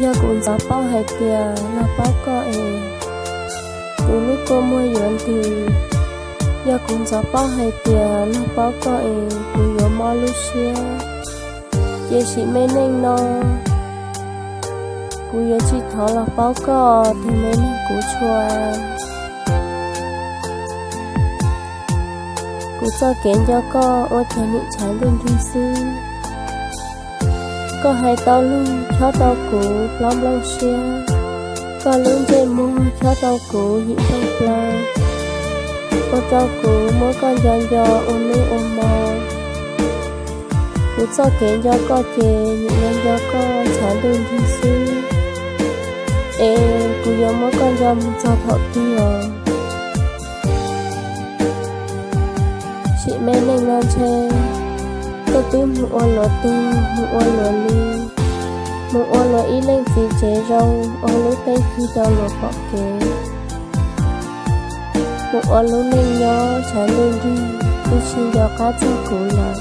Yog kuv ntxov paub hais tias los paub koj es kuv lub kua muag yuav ntws. Yog kuv ntxov paub hais tias los paub koj es kuv yuav mob lub siab. Ces sim me neej no kuv yuav tsis thov los paub koj tus me neeg kuv tshua. Kuv txoj kev nco koj ua cas nim tshav ntuj nrig xwb. Koj hais tau lug chob rau kuv plaub nplooj siab, koj lub ntsej muag chob rau kuv yim nplooj plaws, ua rau kuv muab koj nco nco ua hnub ua hmo. Kuv txoj kev nco koj ces nim no nco koj tshav ntuj nrig xwb, es kuv yuav muab koj nco mus txog thaum twg os? Sim me neej no ntshe koj twb mus ua luag tug, mus ua luag li, mus ua luag ib leej txiv tsev zoo, ua lub teeb ci rau luag pom kev, mus ua lub neej nyob tshav ntuj nrig, twb tsis nco qab txog kuv lawm.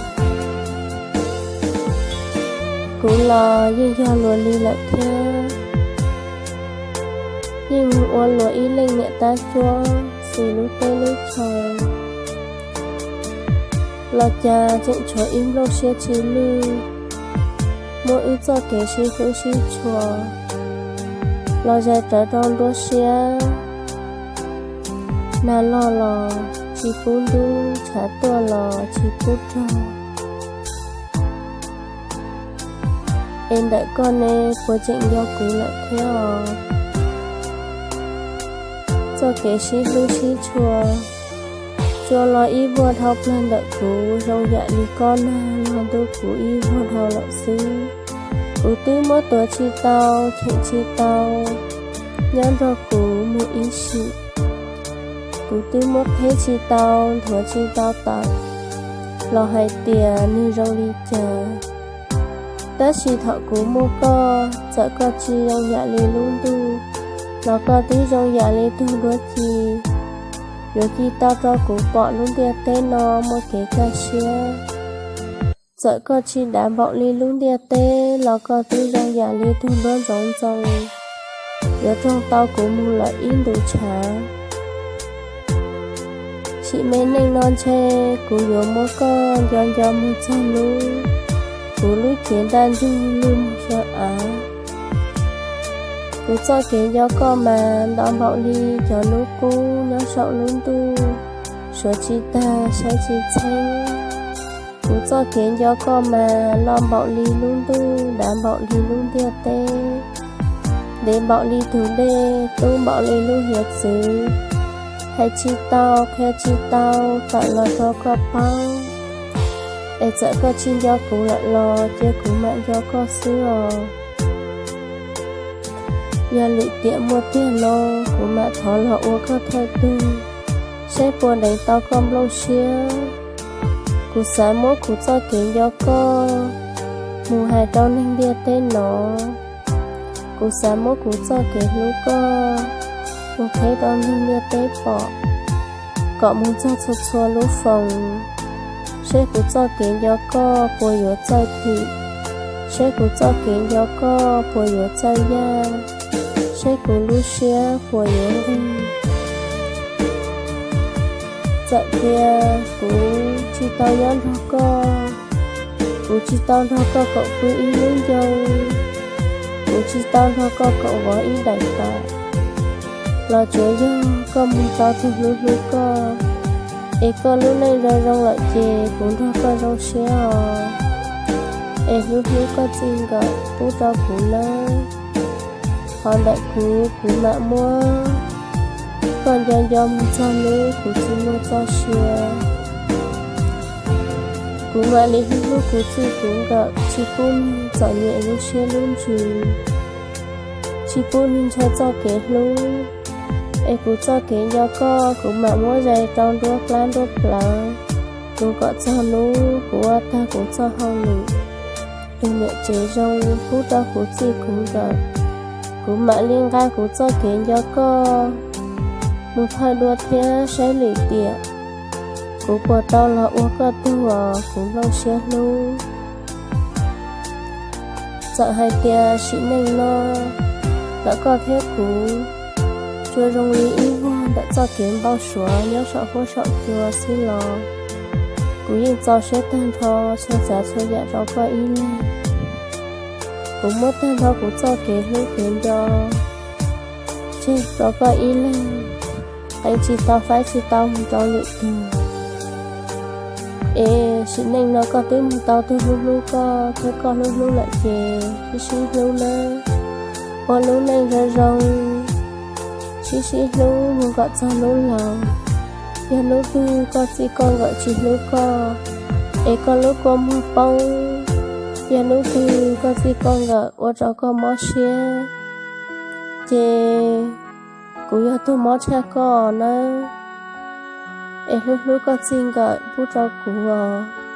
Kuv los yeej yog luag li lawm thiab, yeej mus ua luag ib leej niam tab cuab, xis lub teb lub chaw, los cas tseem tshuav ib nplooj siab tsis lwj, muab wb txoj kev sib hlub sib tshua los zais rawv rau nruab siab. Nag log los tsis pub ntub, tshav tuaj los tsis pub rog. Es ntawm koj ne, puas tseem nco kuv lawm thiab os? Txoj kev sib hlub sib tshua, tsuas los ib vuag dhau plaws ntawm kuv, zoo yam li koj nag los ntuj kuv ib vuag dhau lawm xwb. Kuv twb muab tuav tsis tau, cheem tsis tau, nyob nrog kuv mus ib sim. Kuv twb muab phem tsis tau, nthuav tsis tau tawm, los hais tias nws zoo li cas. Tab sis thaum kuv muaj koj, txawm koj tsis zoo yam li lub ntuj, los koj twb zoo yam li tug duab ci, yuav ci tau rau kuv pom lub ntiaj teb no muaj kev kaj siab. Txawm koj tsis dav npaum li lub ntiaj teb, los koj twb zoo yam li tug duab ntxoov ntxoo, yuav raug tau kuv mus lawm ib ntus tshav. Sim me neej no ntshe kuv yuav muab koj nco nco mus txog hnub kuv lub cev ntaj ntsug lwj mus xyoo av. Kuv txoj kev nco koj mas nto npaum li cov hnub qub nyob saum lub ntuj, suav tsis tag saib tsis txheeb. Kuv txoj kev nco koj mas loj npaum li lub ntuj, dav npaum li lub ntiaj teb, ntev npaum li tus dej, tub npaum li lub hiav txwv. Hais tsis tau, qhia tsis tau, tawm los rau koj paub. Es txawm koj tsis nco kuv lawm los cia kuv mam nco koj xwb os. Yog lwm tiam muaj tiag no, kuv mam thov los ua koj thawj tug, saib puas deev tau koj nplooj siab. Kuv xav muab kuv txoj kev nco koj mus hais rau neeg ntiaj teb no. Kuv xav muab kuv txoj kev hlub koj mus qheb rau neeg ntiaj teb pom, kom mus txog txhua txhua lub foos, saib kuv txoj kev nco koj puas yuav txawj thim, saib kuv txoj kev nco koj puas yuav txawj yaj, saib kuv lub siab puas yuav nqig. Txawm tias kuv tsis tau nyob nrog koj, kuv tsis tau nrog koj koom pw ib lub ncoo, kuv tsis tau nrog koj koom vov ib daim pam, los tsuav yog koj mus tau tus hlub hlub koj, es koj lub neej zoo zoo lawm ces kuv nrog koj zoo siab os. Es hlub hlub koj txij nkawm pub rau kuv nawb. Qhov ntawm kuv, kuv mam muab koj nco nco mus txog hnub kuv tsis muaj txoj sia. Kuv mam li hlub hlub kuv txij kuv nkawm, tsis pub neeg txom nyem lub siab lub ntsws, tsis pub neeg ntshai txoj kev hlub. Es kuv txoj kev nco koj kuv mam muab zais rau nruab plab nruab plawv, mus kom txog hnub kuv ua tag kuv txoj hauj lwm. Tus niam tsev zoo pub rau kuv txij kuv nkawm, kuv mam li nqa kuv txoj kev nco koj mus thawj dua thiab saib lwm tiam kuv puas tau los ua koj tug os kuv nplooj siab hlub. Txawm hais tias sim neej no ntawm koj thiab kuv tsuas zoo li ib vuag ntawm txoj kev npau suav nyob saum huab saum cua xwb los kuv yeej txo siab tag nrho txhua tsav txhua yam rau koj ib leeg. Kuv muab tag nrho kuv txoj kev hlub kev nco tseg rau koj ib leeg, qee tsis tau faib tsis tau mus rau lwm tus. Es sim neej no koj twb mus tau tus hlub hlub koj thiab koj hlub hlub lawm ces sib sib hlub nawb. Ua lub neej zoo zoo, sib sib hlub mus kom txog hnub laus. Yog hnub twg koj txij koj nkawm tsis hlub koj, es koj lub kua muag poob, yog hnub twg koj txij koj nkawm ua rau koj mob siab, ces kuv yog tus mob tshaj koj nawb. Es hlub hlub koj txij nkawm pub rau kuv os.